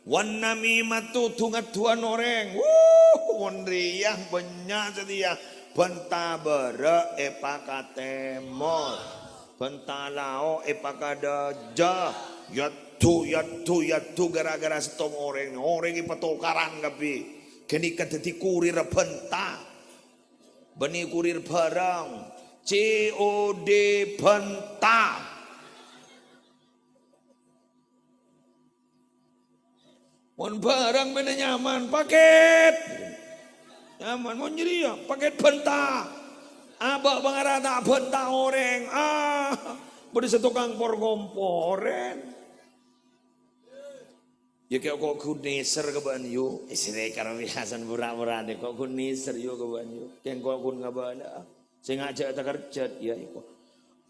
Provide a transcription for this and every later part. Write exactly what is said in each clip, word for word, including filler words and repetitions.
Wan namimatu, du-ngadduwân orèng. Wuh, mon rèya bânnya' satèya. Bhânta bârâ' èpakatemor. Bhânta lao' èpakadhâjâ. Yaddu, yaddu, yaddu gara-gara sèttong orèng. Orèng èpatokaran kabbhi. Ghânèka dhâddhi kurirra bhânta. Bânnè kurir bhârâng. C O D bhânta. Mon bhârâng mènta nyaman, paket. Nyaman, mon jârèya, paket bhânta. Abâ' pangarata bhânta orèng. Ah, bâdâ sè tokang por-komporèn. Yâ, kè-, kok ghun nèser ka bâ'na, yu. Eh, sèrè karo biasan pura-pura nè, kok ghun nèser, yu, ka bâ'na, yu. Kèng kok ghun ngabâlâ. Sè ngajhâk takerjhât, yâ, iko.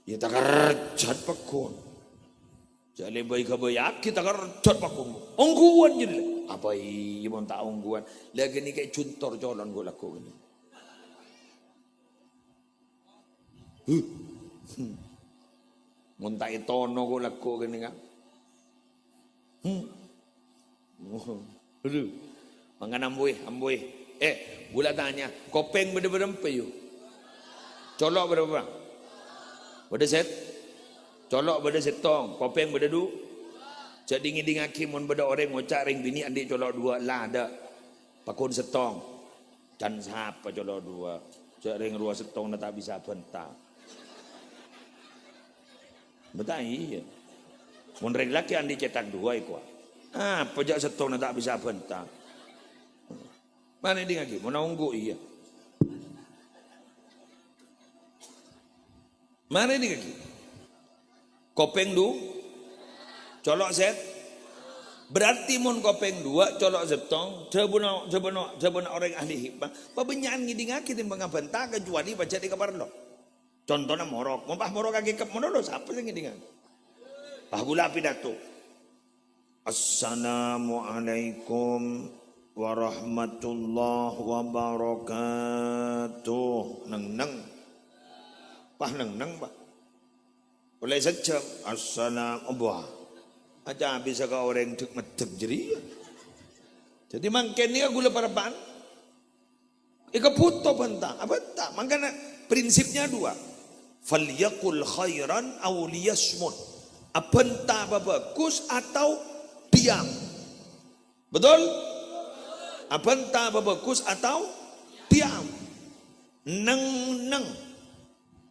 Yâ, takerjhât pagghun. Jhâ' lè bâi-ghâbâyaghi takerjhât pagghun. Ongghuwân jârèya. Apa iyâ mon ta' ongghuwân? La ghânèka juntor colon ghu' lagghu' ghânèka. Huh. Hmm. Mon ta' ètono ghu' lagghu' ghânèka. Hmm. Aduh. Mangkana ambuy, ambuy. Eh, ghulâ tanya, kopèng bâdâ bârâmpa, yu? Colo' bârâmpa? Bâdâ sèt-, colo' bâdâ sèttong, kopèng bâdâ du-, jhâ' ding-ngèdingngaghi mon bâdâ orèng ngoca' rèng binè' andi' colo' duwâ', la adâ'. Pagghun sèttong. Can sapa colo' duwâ'? Jhâ' rèng rowa sèttongnga ta' bisa bhânta. Bhânta iyâ. Mon rèng lakè' andi' cètak duwâ' iko. Apa jhâ' sèttongnga ta' bisa bhânta? Marè dingngaghi, mon ongghu iyâ. Marè dingngaghi. Kopèng du-, colo' sèt-, berarti mon kopèng duwâ', colo' sèttong, dhâbuna, dhâbuna, dhâbuna orèng ahli hikmah, pabânnya'an ngèdingngaghi tèmbhâng abhânta, kecuali pajhât èkaparlo. Contona morok, mon pas morok kakèkkep mono lho, sapa sè ngèdingngaghi? Pas ghulâ pidato. Assalamualaikum warahmatullahi wabarakatuh. Neng-neng. Pas neng-neng, Pak. Ollè sajjhâm. Assalam-, wah. Aca bisa ka orèng dhek-meddhek jârèya. Dhâddhi mangkèn nèka ghulâ parèbhâ'ân. Èkabhuto bhânta, abhânta. Mangkana prinsipnya dua. Falyaqul khairan aw liyasmut. Abhânta apa bagus atau diam. Betul? Abhânta apa bagus atau diam. Neng-neng.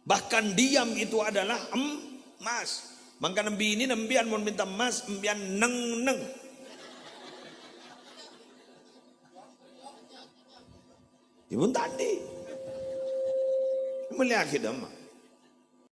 Bahkan diam itu adalah emas. Mangkana binèna empèyan mon mènta emmas, empèyan neng-neng. Èbun tandhi. Mellèyaghi dâmma.